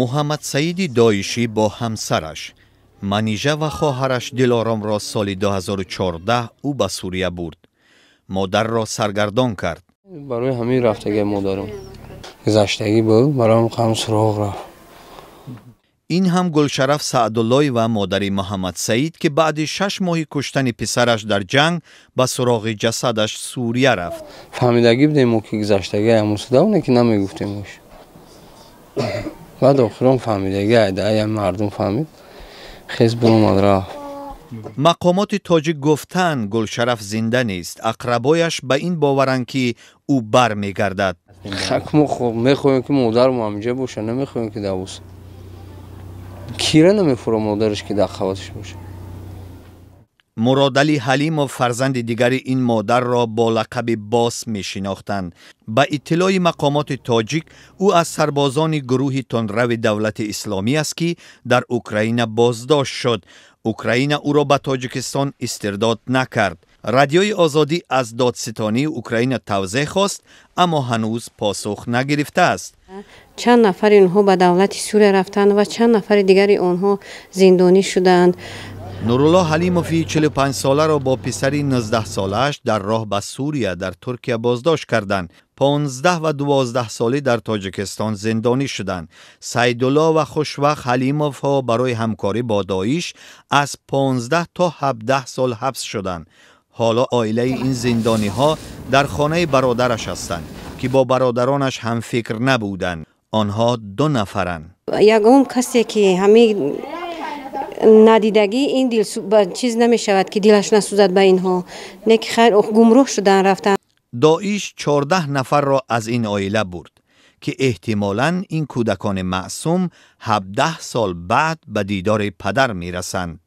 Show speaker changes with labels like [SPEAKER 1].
[SPEAKER 1] Муҳаммадсаиди Доишӣ бо ҳамсараш Манижа ва хоҳараш Дилоромро соли 2014 ӯ ба Сурия бурд. Модарро саргардон кард.
[SPEAKER 2] Барои ҳамин рафтагӣ модарам гузаштагӣ буд, барои ҳам суроғ рафт.
[SPEAKER 1] Ин ҳам Гулшараф Саъдуллоева, модари Муҳаммадсаид, ки баъди 6 моҳи куштани писараш дар ҷанг ба суроғи ҷасадаш Сурия рафт.
[SPEAKER 2] Фаҳмидагӣ будем мо, ки гузаштагӣ ҳамусуда, оне ки намегуфтем ош. Баъд охирон фаҳмидагӣ айда мардум фаҳмид, хез биромад, рафт.
[SPEAKER 1] Мақомоти тоҷик гуфтанд, Гулшараф зинда нест. Ақрабояш ба ин боваранд, ки ӯ бармегардад.
[SPEAKER 2] Мо мехоҳем, ки модармо ҳаминҷа боша, намехоҳем, ки давус кира намефура модараш, ки дар қаваташ боша.
[SPEAKER 1] Муродалӣ Ҳалимов, фарзанди дигари ин модарро бо лақаби Бос мешинохтанд. Ба иттилои мақомоти тоҷик, ӯ аз сарбозони гурӯҳи тундрави Давлати Исломӣ аст, ки дар Украина боздошт шуд. Украина ӯро ба Тоҷикистон истирдод накард. Радиои Озодӣ аз додситонии Украина тавзеҳ хост, аммо ҳанӯз посух нагирифтааст.
[SPEAKER 3] Чанд нафари онҳо ба давлати Сурия рафтанд ва чанд нафари дигари онҳо зиндонӣ шуданд.
[SPEAKER 1] Нурулло Ҳалимови 45-соларо бо писари 19-солааш дар роҳ ба Сурия дар Туркия боздошт карданд. 15 ва 12 солӣ дар Тоҷикистон зиндонӣ шуданд. Сайдулло ва Хушвақт Ҳалимовҳо барои ҳамкорӣ бо Доиш аз 15 то 17 сол ҳабс шуданд. Ҳоло оилаи ин зиндониҳо дар хонаи бародараш ҳастанд, ки бо бародаронаш ҳамфикр набуданд. Онҳо ду нафаранд.
[SPEAKER 3] Ягон касе ки ҳамин надидагӣ ин дил чиз намешавад, ки дилаш насӯзад ба инҳо. Не ки хайр, гумроҳ шудан рафтан.
[SPEAKER 1] Доиш 14 нафарро аз ин оила бурд, ки эҳтимолан ин кӯдакони маъсум 17 сол баъд ба дидори падар мерасанд.